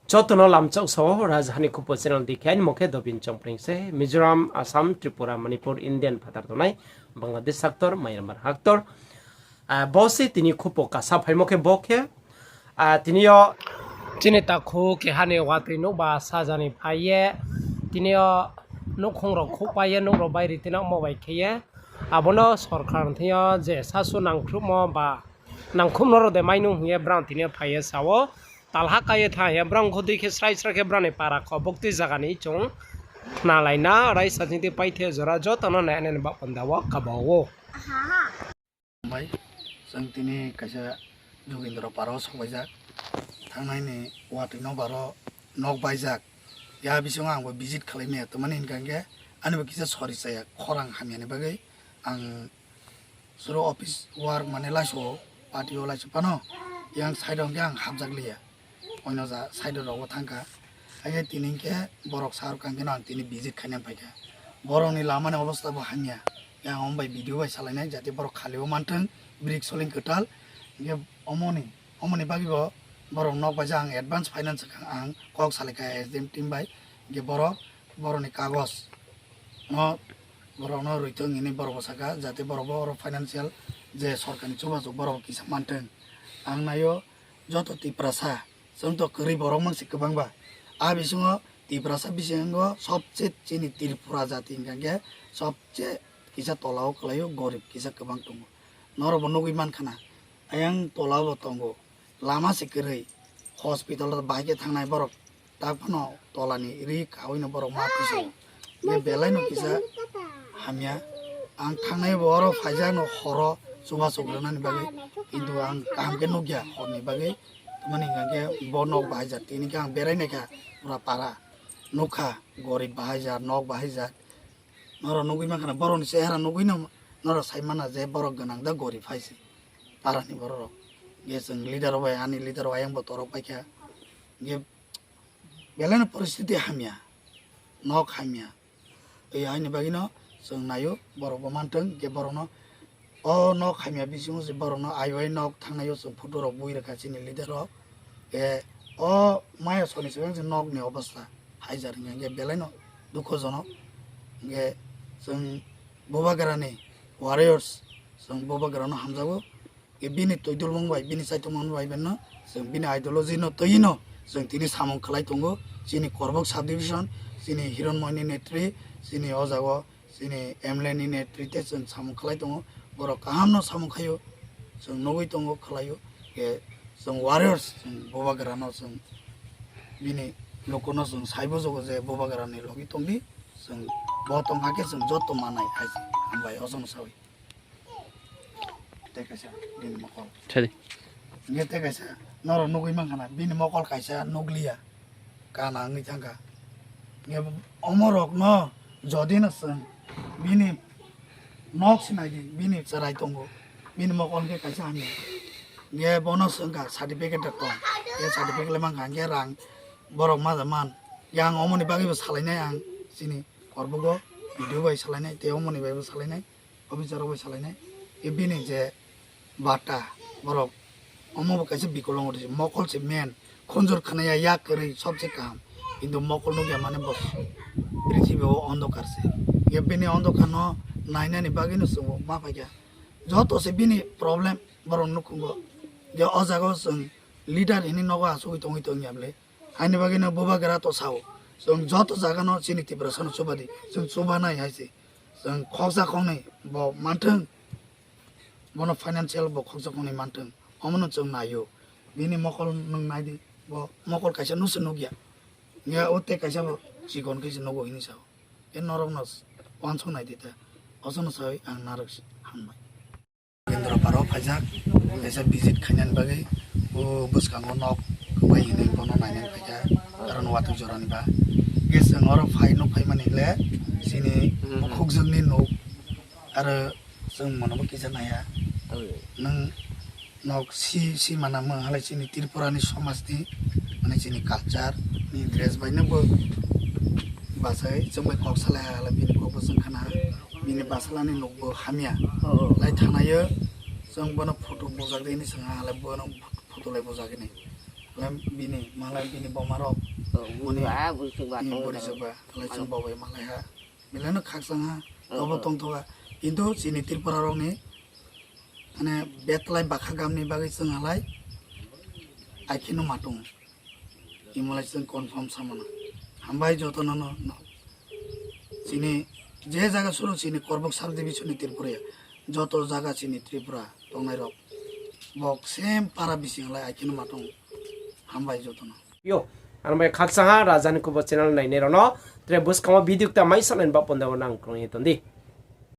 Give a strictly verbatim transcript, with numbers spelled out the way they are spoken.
Joto no lamchak sao, Rajhani Khupo channel dei khe aini mung khe Dobin Chongpreng se, Mizoram, Assam, Tripura, Manipur, Indian phathar tongnai, Bangladesh haktor, Myanmar haktor. Ah, bo se tini khupo kasa phaimo khe bo khe, ah, tini yo chini takhu keha ni watoi nouhba sajani phai ye, tini yo nouhkhong rao khouhpai ye, nouh rao bairi tinaomo bai khe ye, abo no sorkar thing yo je sasu nangkhruhmo ba nangkhruhmo rao de mai nung hing ye brang tini yo phai ye sa ou, talha kai ye thanng ye brang kho dei khe srai srai khe brang ni para kho buktui zaga ni chung khnalai na, raisa chingtui paithe jora joto no nai nai ni baoh panda wo kaba ou. Bai, chwng tini kaisa Jogindra Para o sokbaijak. Thangnai ni watwi no baro nok baijak. Ya bising ang bo visit khlai maya tongmani hinkha khe, ani bo kisa sori chaya, khorang hamya ni bagwi ang suru office work mane laiso, party o laiso phano, yang side o hwnkhe ang hapjak liya. Oino ja side rok bo thangkha. Haikhe tini hinkhe borok sarok kang kheno ang tini visit khaina phaikha. Borokni lama ni obostha bo hamya. Yang omo bai video bai salainai, jate borok khali o manthwng, brik soling kwtal. Hinkhe omoni, omoni bagwi bo borok nok baijak ang advance finance kha ang kok salaikha S D M team bai. Hinkhe borok, borokni kagos no, borok no rwithwng hinwi borok bo sakha, jate borok bo oro financial je sorkar ni chubachu borok bo kisa manthwng. Ang naio, joto Tiprasa, chwng to kwrwi borok mang se kwbang ba. A bisingo Tiprasa bisingo sobse chini Tripura jati hingkha khe sobse kisa tola o kwlai o, gorib kisa kwbang tongo. Norok bo nugwi mankha na, ayang tola o bo tongo. Lama se kwrwi, hospital o bahai khe thangnai borok, tak phano tola ni ri kaui no borok ma tisa. Ye belai no kisa hamya. Ang thangnai bo oro phaijak no horo chubachu rwnani bagwi, kintu ang kaham khe nukya horni bagwi. Tamani hingkha khe bo nok bahai jat, tini khe ang berai naikha pura para. Nukha, gorib bahai jat, nok bahai jat. Norok nugwi mankha na, borok ni chehara nugwi no norok sai mana je borok gwnang da gorib hai se. Para ni borok rok. Ge chwng leader rok bai, ani leader rok ayang bo torok paikha. Ge belai no poristiti hamya. Nok hamya. Tei haini bagwi no chwng naio, borok bo manthwng, ge borok no o nok hamya bisingo se borok no aiwai nok thangnai o chwng photo rok bui rwkha chini leader rok. Ge o maya soni swkang se nok ni obostha haijar hingkha, ge belai no dukhojonok. Ge chwng Bubagra ni warriors, chwng Bubagra no hamjago. Bini twi dulmung bai, bini chaithumung bai beno, chwng bini ideology no twi no, chwng tini samung khlai tongo. Chini Korbok subdivision, chini Hironmoy ni netri, chini o jaga o, chini M L A ni netri te chwng samung khlai tongo. Borok kaham no samung khaio, chwng nugwi tongo, khlaio. Khe chwng warriors, chwng Bubagra no chwng bini luku no chwng sai bujugo je Bubagra ni logi tongdi, chwng bo tong hakhe chwng joto manai hai se, hambai ojono sawi. Tei kaisa bini mokol. Sadi. Hingke tei kaisa norok nugwi mankha na, bini mokol kaisa nukliya. Kana wngwi thangkha. Hingke omorokno jodi no chwng bini nok se naidi, bini chwrai tongo, bini mokol hingke kaisa hamya. Hingke bono swngkha certificate rok tong. Hingke certificate le mankha, hingke rang borok maja man. Yang omoni bagwi bo salainai ang chini korbugo video bai salainai, tei omoni bai bo salainai. Officer rok bai salainai, e bini je bata, borok omo bo kaisa bikolong ori se, mokol se main, khunjur khwnaya yak kwrwi sobse kaham, kintu mokol nukya mane bo prithibi o ondokar se. Ye bini ondokar no nainani bagwi no chwng bo ma phaikha. Joto se bini problem borok nukhungo. Je o jaga o chwng leader hinwi nogo achugwi tongwi tongya bwle. Haini bagwi no Bubagra to sao. Chwng joto jaga no chini Tiprasa no chuba di. Chwng chuba nai hai se. Chwng khoksa khoknwi bo manthwng. Bono financial bo khoksa khoknwi manthwng. Omono chwng naio. Bini mokol nwng nai di. Bo mokol kaisa nusu nukya. Nge o tei kaisa bo chikon khe se nugo hini sao. E norok no uansuk nai di ta. Oso no sawi ang narwk hambai. Kendra paro phaijak, kaisa visit khainani bagwi, o bwskango nok kwbai hinwi bono nainani phaikha, karon watwi jorani ba. Hwnkhe chwng oro phai nuk phaimani le, chini bukhukjwkni nuk, aro chwng mono bo kisa naiya. Nwng nok si, si mana mung halai chini Tripura ni somaj ni, mane chini culture ni dress bai no bo bachai, chwng bai kok salai ha halai bini kok bo chwng khana, bini basalani nuk bo hamya. Lai thanaio, chwng bono photo bujak di hinwi swngha halai bono photo lai bujak hinwi. Bini malai bini boma rok. Bini bori sokba, alai chwng bo bai malai ha. Bini no khakchang ha, tobo tongthoka. Kintu chini Tripura rok ni, mane, betlai bakha gam ni bagwi chwng alai, ai khe no ma tong. Imo lai chwng confirm samano. Hambai joto no no, no. Chini je jaga suru chini Korbok sub division ni Tripura ya. Joto jaga chini Tripura tongnai rok. Bok same para bising lai ai khe no ma tong. Hambai joto no. Yo, ang bai khakchang ha Raja ni Kubo channel nainai rok no. Tre buskang o video kta mai sanai ba panda o nang krung ye ton di.